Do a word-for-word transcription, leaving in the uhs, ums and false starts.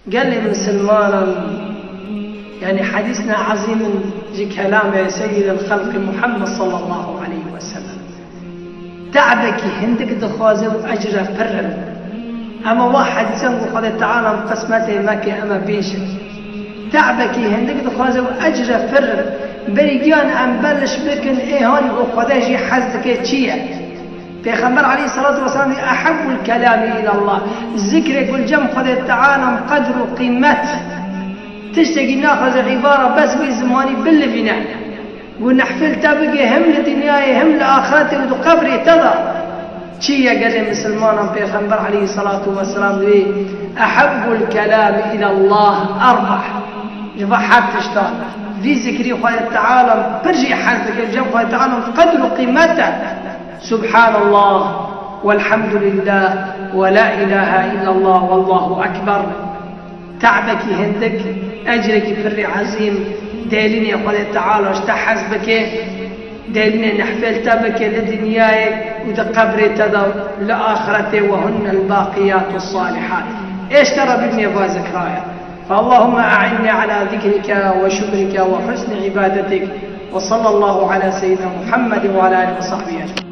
Gelê misilmanan, yanî hedîsna ezîm in ji kelamê Seyyidil Xelqî Muhammed sallallahu aleyhi ve sellem. Te'bekî hindik dixwaze û ecre pir in. Ema wa hedîsan ku Xwedê Teala em qismetê me ke eme bêjin. Te'bekî hindik dixwaze û ecre pir in. Berî giyan em beliş bikin ê han ku Xwedê jî hez dike çi ye? Pêxember aleyhissalatu vesselam dî, "Ehabbul kelami ilallah." Zikrê ku li cem Xwedê Teala em qedr û qîmet. Tiştekî naxwaze îbara bes wî zimanî bilivîne. Ku nehfê li te bike hem li dinyayê hem li axretê û di qebrê te de. Çi ye gelê misilmanan Pêxember aleyhissalatu vesselam dî, "Ehabbul kelami ilallah erba." Ji va her tiştan. Vî zikrî Xwedê Teala em pir jî hez dike, li cem Xwedê Teala em qedr û qîmet e. Subhanallah, velhamdülillah, ve la ilahe illallah, vallahu ekber. Te'bekî hindik, ecrekî pirrî ezîm, dêlînê Xwedê Teala ji te hez bike, dêlînê nehfê li te bike li dinyayê û di qebrê te de li axretê, ve hunnel baqiyatu salihat. Êşte Rebbî nêva zikraya. Allahümme a'inni ala zikrike ve şükrike ve husni ibadetik. Ve sallallahu ala seyyidina Muhammed ve ala alihi ve sahbihi ecmaîn.